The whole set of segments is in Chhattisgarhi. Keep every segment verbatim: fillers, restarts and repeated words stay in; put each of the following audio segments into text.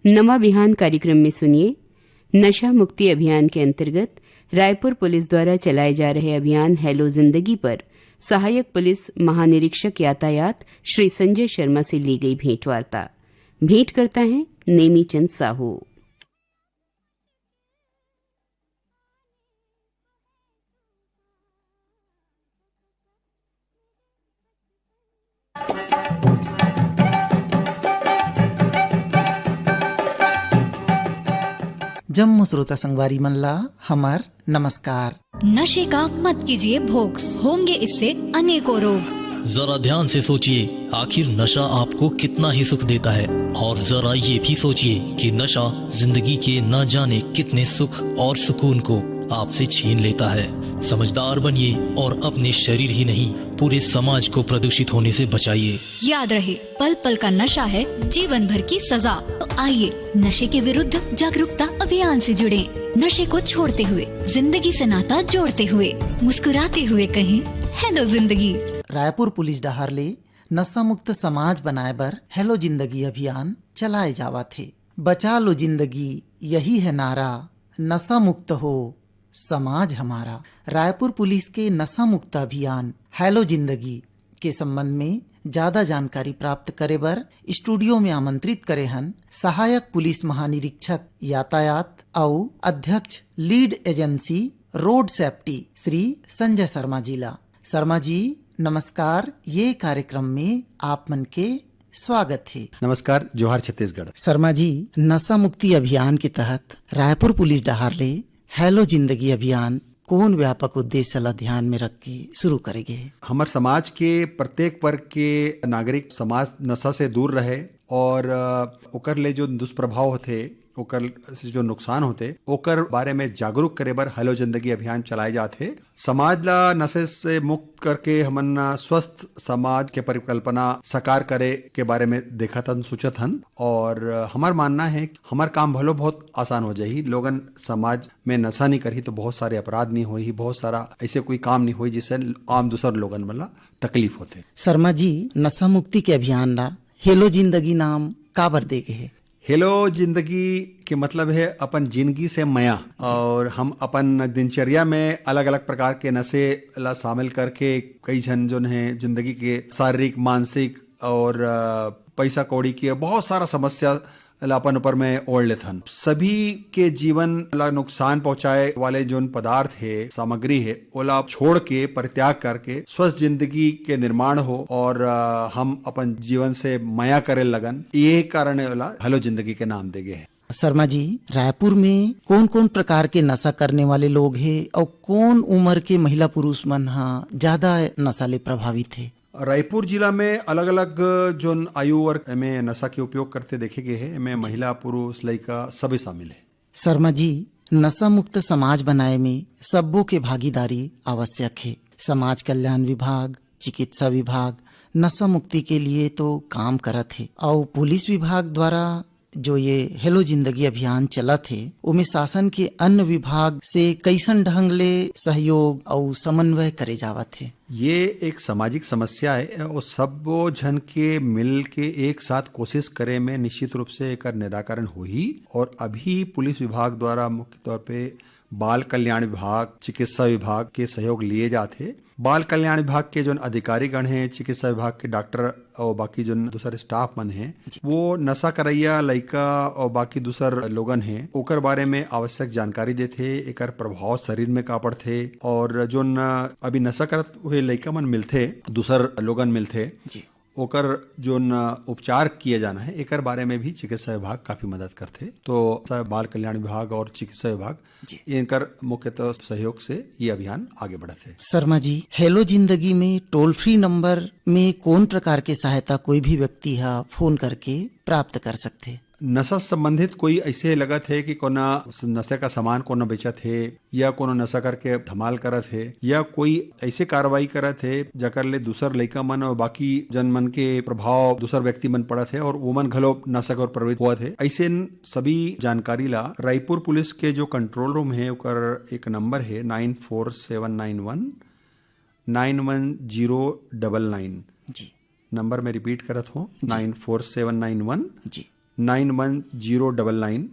नवा बिहान कार्यक्रम में सुनिए, नशा मुक्ति अभियान के अंतर्गत रायपुर पुलिस द्वारा चलाए जा रहे अभियान हेलो जिंदगी पर सहायक पुलिस महानिरीक्षक यातायात श्री संजय शर्मा से ली गई भेंट वार्ता। भेंट करता है नेमीचंद साहू। जम्मो श्रोता संगवारी मन ला हमर नमस्कार। नशे का मत कीजिए भोग, होंगे इससे अनेकों रोग। जरा ध्यान से सोचिए, आखिर नशा आपको कितना ही सुख देता है, और जरा ये भी सोचिए कि नशा जिंदगी के ना जाने कितने सुख और सुकून को आपसे छीन लेता है। समझदार बनिए और अपने शरीर ही नहीं, पूरे समाज को प्रदूषित होने से बचाइए। याद रहे, पल पल का नशा है जीवन भर की सजा। तो आइए, नशे के विरुद्ध जागरूकता अभियान से जुड़ें। नशे को छोड़ते हुए, जिंदगी से नाता जोड़ते हुए, मुस्कुराते हुए कहें, "हेलो जिंदगी।" रायपुर पुलिस डहार ले नशा मुक्त समाज बनाए बर हेलो जिंदगी अभियान चलाए जावत हे। बचा लो जिंदगी, यही है नारा, नशा मुक्त हो समाज हमारा। रायपुर पुलिस के नशा मुक्त अभियान हेलो जिंदगी के संबंध में ज्यादा जानकारी प्राप्त करे बर स्टूडियो में आमंत्रित करे हन सहायक पुलिस महानिरीक्षक यातायात अउ अध्यक्ष lead agency road safety Shri Sanjay Sharma ji ला। शर्मा जी, नमस्कार। ये कार्यक्रम में आप मन के स्वागत हे। नमस्कार, जोहार छत्तीसगढ़। शर्मा जी, नशा मुक्ति अभियान के तहत रायपुर पुलिस डहार ले हेलो जिंदगी अभियान कोन व्यापक उद्देश्य ला ध्यान में रख के शुरू करे गे हे? हमर समाज के प्रत्येक वर्ग के नागरिक समाज नशा से दूर रहे और, अ, ओकर ले जो दुष्प्रभाव होथे, ओकर से जो नुकसान होथे, ओकर बारे में जागरूक करे बर हेलो जिंदगी अभियान चलाए जात हे। समाज ला नशे से मुक्त करके हमन स्वस्थ समाज के परिकल्पना साकार करे के बारे में देखत हन, सोचत हन। और हमर मानना है कि हमर काम भलो बहुत आसान हो जाही। लोगन समाज में नशा नहीं करही तो बहुत सारे अपराध नहीं होही, बहुत सारा ऐसे कोई काम नहीं होही जिससे आम दूसर लोगन मन ला तकलीफ होथे। शर्मा जी, नशा मुक्ति के अभियान ला हेलो जिंदगी नाम काबर दे गे हे? हेलो जिंदगी के मतलब है अपन जिंदगी से मया। और हम अपन दिनचर्या में अलग-अलग प्रकार के नशे ला शामिल करके कई झन जोन है जिंदगी के शारीरिक, मानसिक और, अ, पैसा कौड़ी के बहुत सारा समस्या ला अपन ऊपर में ओढ़ लेथन। सभी के जीवन ला नुकसान पहुंचाए वाले जोन पदार्थ है, सामग्री है, ओला छोड़ के, परित्याग करके स्वस्थ जिंदगी के निर्माण हो और, अ, हम अपन जीवन से मया करे लगन। ये कारण है ओला हेलो जिंदगी के नाम दे गे हे। शर्मा जी, रायपुर में कौन-कौन प्रकार के नशा करने वाले लोग हे और कौन उम्र के महिला पुरुष मन हा ज्यादा नशा ले प्रभावित हे? रायपुर जिला में अलग-अलग जोन आयु वर्ग में नशा के उपयोग करते देखे गए हे, एमे महिला, पुरुष, लइका सभी शामिल हे। शर्मा जी, नशा मुक्त समाज बनाए में सब्बो के भागीदारी आवश्यक हे। समाज कल्याण विभाग, चिकित्सा विभाग नशा मुक्ति के लिए तो काम करत हे, अउ पुलिस विभाग द्वारा जो ये हेलो जिंदगी अभियान चलत हे, ओमे शासन के अन्य विभाग से कइसन ढंग ले सहयोग अउ समन्वय करे जावत हे? ये एक सामाजिक समस्या है और सब्बो झन के मिल के एक साथ कोशिश करे में निश्चित रूप से एकर निराकरण होही। और अभी पुलिस विभाग द्वारा मुख्य तौर पे बाल कल्याण विभाग, चिकित्सा विभाग के सहयोग लिए जात हे। बाल कल्याण विभाग के जोन अधिकारी गण हे, चिकित्सा विभाग के डॉक्टर और बाकी जोन दूसर स्टाफ मन हे, जी। वो नशा करैया लइका और बाकी दूसर लोगन हे, ओकर बारे में आवश्यक जानकारी देथे, एकर प्रभाव शरीर में का पड़थे और जोन अभी नशा करत हुए लइका मन मिलथे, दूसर लोगन मिलथे, जी। ओकर जोन उपचार किए जाना है, एकर बारे में भी चिकित्सा विभाग काफी मदद करथे। तो बाल कल्याण विभाग और चिकित्सा विभाग जी। इनकर मुख्यतः सहयोग से ये अभियान आगे बढ़त हे। शर्मा जी, हेलो जिंदगी में टोल फ्री नंबर में कौन प्रकार के सहायता कोई भी व्यक्ति हा फोन करके प्राप्त कर सकथे? नशा से संबंधित कोई ऐसे लगत हे कि कोना नशे का सामान कोनो बेचत हे या कोनो नशा करके धमाल करत हे या कोई ऐसे कार्रवाई करत हे, जकर ले दूसर लइका मन और बाकी जन मन के प्रभाव दूसर व्यक्ति मन पड़त हे और वो मन घलो नशा कर प्रभावित होवत हे। ऐसे सभी जानकारी ला रायपुर पुलिस के जो कंट्रोल रूम हे, ओकर एक नंबर हे नाइन फोर सेवन नाइन वन नाइन वन जीरो डबल नाइन। जी। नंबर मैं रिपीट करत हूँ, जी। नाइन फोर सेवन नाइन वन जी। नाइन वन जीरो डबल नाइन।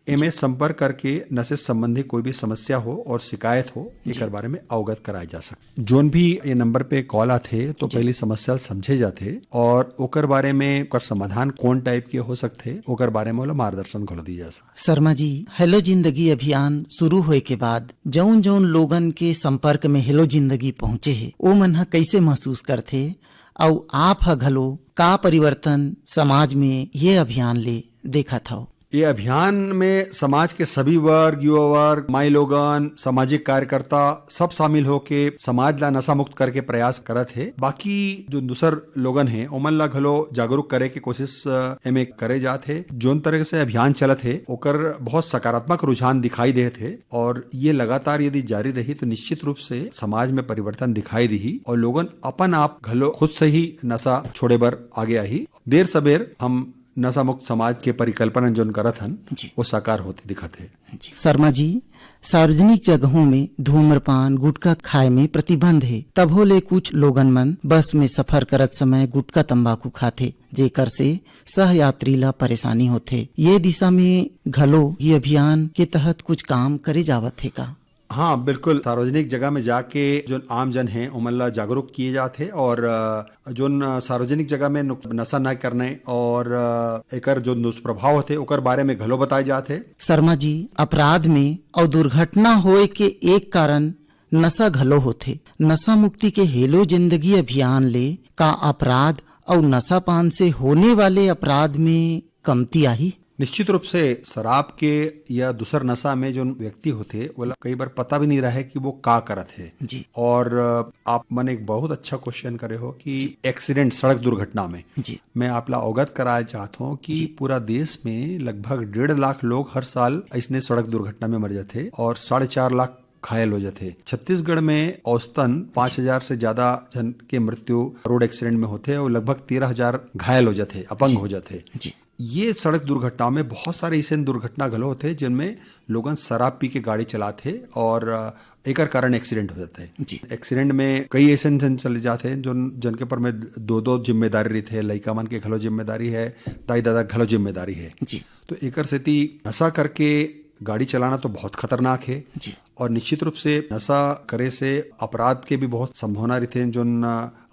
एमे संपर्क करके नशे संबंधी कोई भी समस्या हो और शिकायत हो, एकर बारे में अवगत कराए जा सकत। जोन भी ये नंबर पे कॉल आथे, तो पहली समस्या ल समझे जाथे और ओकर बारे में ओकर समाधान कौन टाइप के हो सकथे, ओकर बारे में ओला मार्गदर्शन घलो दिए जा सकत। शर्मा जी, हेलो जिंदगी अभियान शुरू होए के बाद जौन जौन लोगन के संपर्क में हेलो जिंदगी पहुंचे हे, ओ मन ह कैसे महसूस करथे, अउ आप ह घलो का परिवर्तन समाज में ये अभियान ले देखत हव? ये अभियान में समाज के सभी वर्ग, युवा वर्ग, माई लोगन, सामाजिक कार्यकर्ता सब शामिल होके समाज ला नशा मुक्त करके प्रयास करत हे। बाकी जो दूसर लोगन हे, ओमन ला घलो जागरूक करे के कोशिश, अ, एमे करे जात हे। जोन तरह से अभियान चलत हे, ओकर बहुत सकारात्मक रुझान दिखाई देत हे और ये लगातार यदि जारी रही, तो निश्चित रूप से समाज में परिवर्तन दिखाई दिही और लोगन अपन आप घलो खुद से ही नशा छोड़े बर आगे आही। देर सबेर हम नशा मुक्त समाज के परिकल्पना जोन करत हन, जी। वो साकार होते दिखत हे। जी। शर्मा जी, सार्वजनिक जगहों में धूम्रपान, गुटखा खाए में प्रतिबंध हे, तभो ले कुछ लोगन मन बस में सफर करत समय गुटखा तंबाकू खाथे, जेकर से सह यात्री ला परेशानी होथे। ये दिशा में घलो ये अभियान के तहत कुछ काम करे जावत हे का? हाँ, बिल्कुल। सार्वजनिक जगह में जाके जो आम जन हैं, ओमन ला जागरूक किए जात हे और, अ, जोन, अ, सार्वजनिक जगह में नुक-, नशा न करने और, अ, एकर जो दुष्प्रभाव होथे, ओकर बारे में घलो बताए जात हे। शर्मा जी, अपराध में अउ दुर्घटना होए के एक कारण नशा घलो होथे। नशा मुक्ति के हेलो जिंदगी अभियान ले का अपराध अउ नशा पान से होने वाले अपराध में कमती आही? निश्चित रूप से शराब के या दूसर नशा में जोन व्यक्ति होथे, ओला कई बार पता भी नहीं रहे कि वो का करत हे। जी। और, अ, आप मन एक बहुत अच्छा क्वेश्चन करे हो कि जी। एक्सीडेंट, सड़क दुर्घटना में जी। मैं आप ला अवगत कराए चाहत हूँ कि जी। पूरा देश में लगभग डेढ़ लाख लोग हर साल ऐसने सड़क दुर्घटना में मर जाते और साढ़े चार लाख घायल हो जाते। छत्तीसगढ़ में औसतन पाँच हजार से ज्यादा जन के मृत्यु रोड एक्सीडेंट में होते और लगभग तेरह हजार घायल हो जाते, अपंग जी। हो जाते। जी। ये सड़क दुर्घटना में बहुत सारे ऐसे दुर्घटना घलो होते, जिनमें लोगन शराब पी के गाड़ी चलाते और, अ, एकर कारण एक्सीडेंट हो जाते हैं। जी। एक्सीडेंट में कई ऐसे जन चले जाते हैं, जो जन के ऊपर में दो दो जिम्मेदारी रहते हैं, लइका मन के घलो जिम्मेदारी है, दाई दादा घलो जिम्मेदारी है। जी। तो एकर सेती नशा करके गाड़ी चलाना तो बहुत खतरनाक है। जी। और निश्चित रूप से नशा करे से अपराध के भी बहुत संभावना रहते हैं, जो न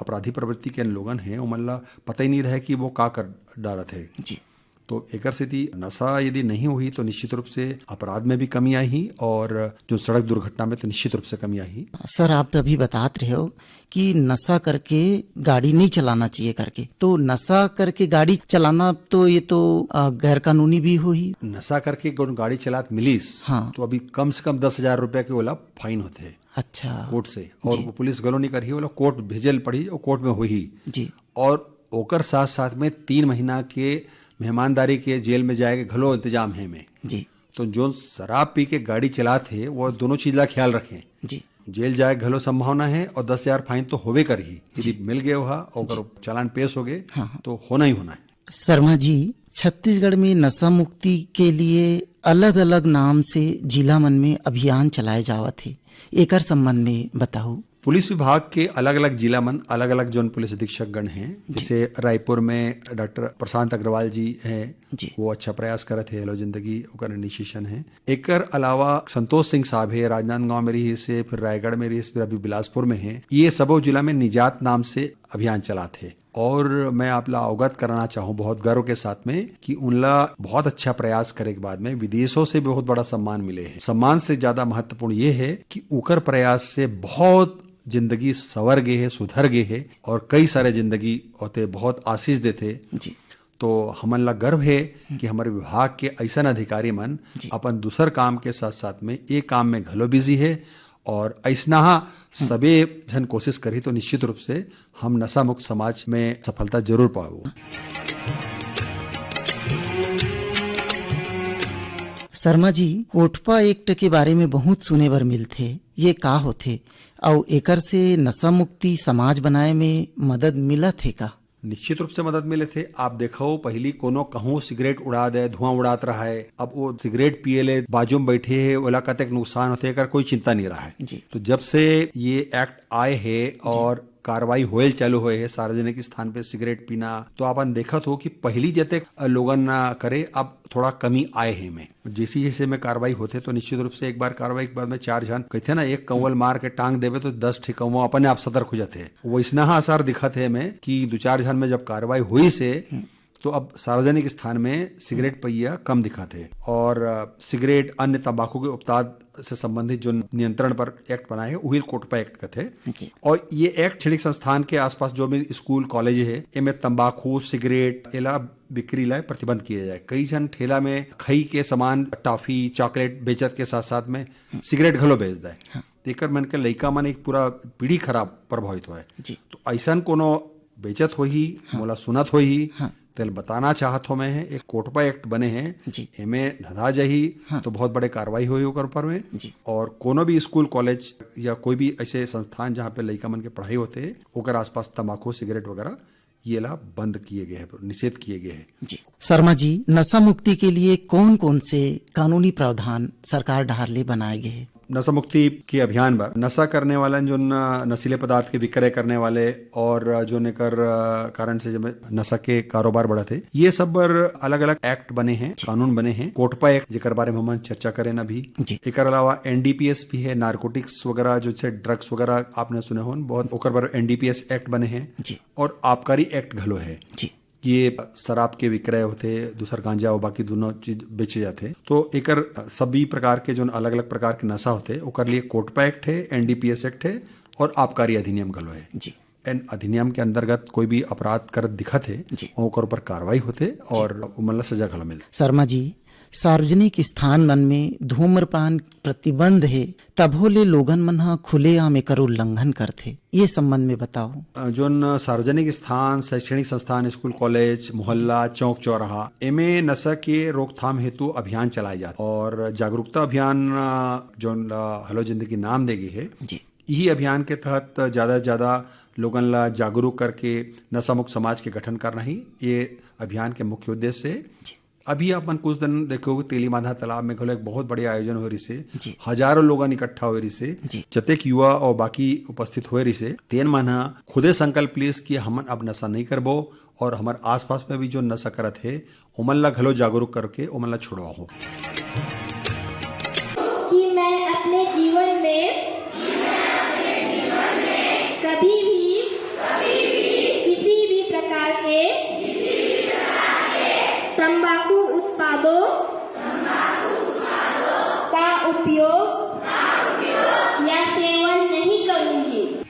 अपराधी प्रवृत्ति के लोगन हैं, ओमन ला पता ही नहीं रहे कि वो का कर डारत है। जी। तो एकर सेती नशा यदि नहीं होही, तो निश्चित रूप से अपराध में भी कमी आही और जो सड़क दुर्घटना में तो निश्चित रूप से कमी आही। सर, आप तो अभी बतात रहे हो कि नशा करके गाड़ी नहीं चलाना चाहिए करके, तो नशा करके गाड़ी चलाना तो ये तो, अ, गैर कानूनी भी होही। नशा करके कोन गाड़ी चलात मिलिस, हाँ। तो अभी कम से कम दस हजार रुपया के ओला फाइन होथे अच्छा। कोर्ट से, और जी। वो पुलिस घलो नहीं करही, ओला कोर्ट भेजे ल पड़ही और कोर्ट में होही। जी। और ओकर साथ साथ में तीन महीना के मेहमानदारी के जेल में जाए के घलो इंतजाम है में। जी। तो जो शराब पी के गाड़ी चलात हे, वो दोनों चीज ला ख्याल रखें। जी। जेल जाए घलो संभावना है और दस हजार फाइन तो होबे करही। यदि जी। मिल गए हा, ओकर जी। चालान पेश हो गए, हाँ, हाँ। तो होना ही होना है। शर्मा जी, छत्तीसगढ़ में नशा मुक्ति के लिए अलग-अलग नाम से जिला मन में अभियान चलाए जावत हे, एकर संबंध में बताओ। पुलिस विभाग के अलग-अलग जिला मन, अलग-अलग जोन पुलिस अधीक्षक गण हैं, जी। जैसे रायपुर में डॉक्टर प्रशांत अग्रवाल जी हैं, जी। वो अच्छा प्रयास करत हे, हेलो जिंदगी ओकर इनिशिएशन है। एकर अलावा संतोष सिंह साहब है, राजनांदगांव में रहिस हे, फिर रायगढ़ में रहिस, फिर अभी बिलासपुर में है। ये सबो जिला में निजात नाम से अभियान चलात हे। और मैं आप ला अवगत कराना चाहूँ बहुत गर्व के साथ में कि उनला बहुत अच्छा प्रयास करे के बाद में विदेशों से बहुत बड़ा सम्मान मिले है। सम्मान से ज्यादा महत्वपूर्ण ये है कि उकर प्रयास से बहुत जिंदगी संवर गे है, सुधर गे है और कई सारे जिंदगी होते बहुत आशीष देते। जी। तो हमन ला गर्व है कि हमारे विभाग के ऐसन अधिकारी मन जी। अपन दूसर काम के साथ साथ में ये काम में घलो बिजी है और ऐसना हा सबे झन कोशिश करही तो निश्चित रूप से हम नशा मुक्त समाज में सफलता जरूर पाबो। शर्मा जी, कोटपा एक्ट के बारे में बहुत सुने बर मिलथे, ये का होथे अउ एकर से नशा मुक्ति समाज बनाए में मदद मिलत हे का? निश्चित रूप से मदद मिले थे। आप देखो, पहली कोनो कहूँ सिगरेट उड़ा दे, धुआं उड़ात रहा है, अब वो सिगरेट पिए ले बाजू में बैठे है, ओला कतेक नुकसान होते, एकर कोई चिंता नहीं रहा है। जी। तो जब से ये एक्ट आए है जी। और कार्रवाई होयल चालू होए हे सार्वजनिक स्थान पे सिगरेट पीना, तो आपन देखत हो कि पहिली जतेक लोगन ना करे, अब थोड़ा कमी आए हे में। जैसे जैसे में कार्रवाई होथे, तो निश्चित रूप से एक बार कार्रवाई के बाद में चार झन कहिथे ना, एक कौवा ल मार के टांग देबे, तो दस ठे कौवा अपने आप सतर्क हो जाथे। वैसना हा असर दिखत हे में कि दू चार झन में जब कार्रवाई होइस हे, तो अब सार्वजनिक स्थान में सिगरेट पइया कम दिखत हे और, अ, सिगरेट, अन्य तंबाकू के उत्पाद से संबंधित जो नियंत्रण पर एक्ट बनाए हे, उही कोटपा एक्ट कथे। जी। और ये एक्ट शैक्षणिक संस्थान के आसपास जो भी स्कूल, कॉलेज हे, एमे तंबाकू, सिगरेट, एला बिक्री ला प्रतिबंध किया जाए। कई झन ठेला में खई के सामान, टॉफी, चॉकलेट बेचत के साथ साथ में सिगरेट घलो बेच दे। हाँ। तेकर मन के लइका मन, एक पूरा पीढ़ी खराब प्रभावित होए। जी। तो ऐसन कोनो बेचत होही, हाँ। मोला सुनत होही, हाँ। तेल बताना चाहत हो मैं, एक कोटपा एक्ट बने हे, जी। एमे धधा जाही, हाँ। तो बहुत बड़े कार्रवाई होही ओकर ऊपर में। जी। और कोनो भी स्कूल, कॉलेज या कोई भी ऐसे संस्थान जहाँ पे लइका मन के पढ़ाई होथे, ओकर आसपास तंबाकू, सिगरेट वगैरह, ये ला बंद किए गए हे, निषेध किए गए हे। जी। शर्मा जी, नशा मुक्ति के लिए कौन-कौन से कानूनी प्रावधान सरकार डहार ले बनाए गए हे? नशा मुक्ति के अभियान बर नशा करने वाले, जो न-, नशीले पदार्थ के विक्रय करने वाले और जो एकर, अ, कारण से जब नशा के कारोबार बढ़त हे, ये सब बर अलग-अलग एक्ट बने हे, जी। कानून बने हे। कोटपा एक्ट, जेकर बारे में हमन चर्चा करेन अभी। जी। एकर अलावा एनडीपीएस भी हे, नारकोटिक्स वगैरह, जो से ड्रग्स वगैरह आपने सुने होन बहुत, ओकर बर एनडीपीएस एक्ट बने हे। जी। और आबकारी एक्ट घलो हे। जी। ये शराब के विक्रय होथे, दूसर गांजा और बाकी दोनों चीज बेचे जाथे। तो एकर सभी प्रकार के, जो अलग-अलग प्रकार के नशा होथे, ओकर लिए कोटपा एक्ट हे, एनडीपीएस एक्ट हे और आबकारी अधिनियम घलो हे। जी। एन अधिनियम के अंतर्गत कोई भी अपराध करत दिखत हे, जी। ओकर ऊपर कार्रवाई होथे जी। और उमन ला सजा घलो मिलथे। शर्मा जी, सार्वजनिक स्थान मन में धूम्रपान प्रतिबंध हे, तभो ले लोगन मन ह खुलेआम एकर उल्लंघन करथे, ये संबंध में बताओ। अ, जोन सार्वजनिक स्थान, शैक्षणिक संस्थान, स्कूल, कॉलेज, मोहल्ला, चौक चौराहा, एमे नशा के रोकथाम हेतु अभियान चलाए जाथे और जागरूकता अभियान, अ, जोन ला हेलो जिंदगी नाम दे गे हे, जी। यही अभियान के तहत ज्यादा से ज्यादा लोगन ला जागरूक करके नशा मुक्त समाज के गठन करना ही ये अभियान के मुख्य उद्देश्य हे। जी। अभी आप मन कुछ दिन देखोगे, तेलीमांधा तालाब में घलो एक बहुत बड़े आयोजन होए रिहिसे, जी। हजारों लोगन इकट्ठा होए रिहिसे, जी। जतेक युवा और बाकी उपस्थित होए रिहिसे, तेन मन ह खुदे संकल्प लिस कि हमन अब नशा नहीं करबो और हमर आसपास में भी जो नशा करत हे, ओमन ला घलो जागरूक करके ओमन ला छुड़वाओ। कि मैं अपने जीवन में कभी भी किसी भी प्रकार के तंबाकू उत्पादों का उपयोग या सेवन नहीं करूंगी।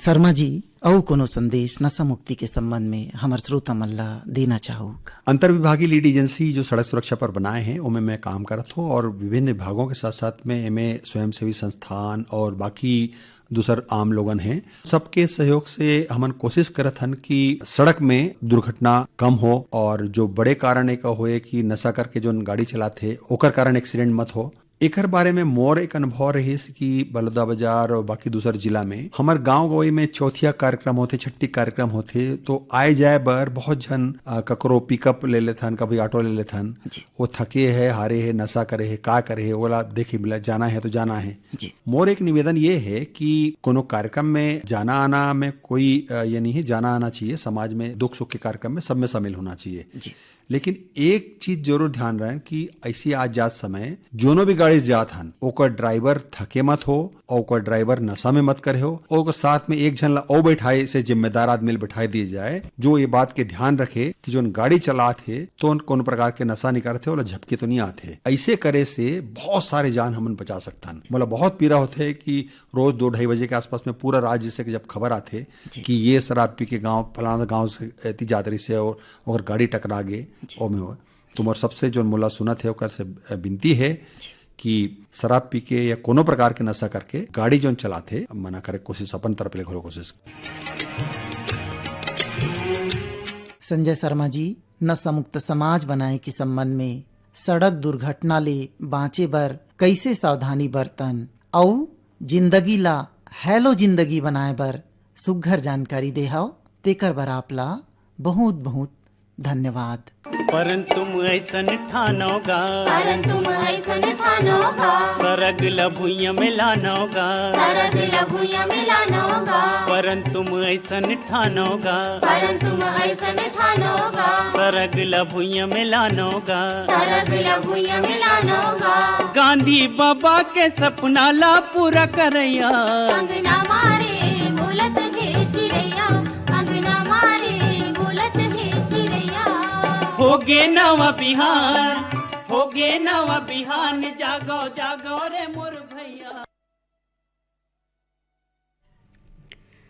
शर्मा जी, अउ कोनो संदेश नशा मुक्ति के संबंध में हमर श्रोता मन ला देना चाहू का? अंतर विभागीय लीड एजेंसी जो सड़क सुरक्षा पर बनाए हे, ओमे मैं काम करत हों और विभिन्न विभागों के साथ-साथ में एमे स्वयंसेवी संस्थान और बाकी दूसर आम लोगन हे, सबके सहयोग से हमन कोशिश करत हन कि सड़क में दुर्घटना कम हो और जो बड़े कारण एका होए कि नशा करके जोन गाड़ी चलात हे, ओकर कारण एक्सीडेंट मत हो। एकर बारे में मोर एक अनुभव रहिस कि बलौदाबाजार और बाकी दूसर जिला में हमर गांव गंवई में चौथिया कार्यक्रम होथे, छट्ठी कार्यक्रम होथे, तो आए जाए बर बहुत झन, अ, ककरो पिकअप ले लेथन, कभी ऑटो ले लेथन। जी। वो थके हे, हारे हे, नशा करे हे, का करे हे, ओला देखे मिला, जाना हे तो जाना हे। जी। मोर एक निवेदन ये हे कि कोनो कार्यक्रम में जाना आना में कोई, अ, ये नहीं हे, जाना आना चाहिए, समाज में दुख सुख के कार्यक्रम में सब में शामिल होना चाहिए। जी। लेकिन एक चीज जरूर ध्यान रहे कि ऐसी आज जात समय जोनो भी गाड़ी से जात हन, ओकर ड्राइवर थके मत हो और ओकर ड्राइवर नशा में मत करे हो, और ओकर साथ में एक झन ला और बैठाए से जिम्मेदार आदमी ला बैठाए दिए जाए, जो ये बात के ध्यान रखे कि जोन गाड़ी चलात हे, तो कोनो प्रकार के नशा नहीं करत हे, ओला झपकी तो नहीं आत हे। ऐसे करे से बहुत सारे जान हमन बचा सकथन। मोला बहुत पीरा होथे कि रोज दो ढाई बजे के आसपास में पूरा राज्य से जब खबर आथे जी। कि ये शराब पी के गांव, फलाना गांव से एती जात रहिस हे और ओकर गाड़ी टकरा गे, जी। ओमे हो। तो मोर सबसे जोन मोला सुनत हे, ओकर से विनती हे जी। कि शराब पी के या कोनो प्रकार के नशा करके गाड़ी जोन चलाथे, मना करे कोशिश, अपन तरफ ले घलो कोशिश। संजय शर्मा जी, नशा मुक्त समाज बनाए के संबंध में सड़क दुर्घटना ले बांचे बर कैसे सावधानी बरतन अउ जिंदगी ला हेलो जिंदगी बनाए बर सुघ्घर जानकारी देहव, तेकर बर आप ला बहुत बहुत धन्यवाद। परन तुम अइसन ठानो गा। परन तुम अइसन ठानो गा। सरग ल भुइयां में लानो गा। सरग ल भुइयां में लानो गा। परन तुम अइसन ठानो गा। परन तुम अइसन ठानो गा। सरग ल भुइयां में लानो गा। सरग ल भुइयां में लानो गा। गांधी बाबा के सपना ला पूरा करइया। अंगना मारे बोलत हे चिरैया। अंगना मारे बोलत हे चिरैया। होगे नवा बिहान, होगे नवा बिहान, जागो जागो रे मोर भैया।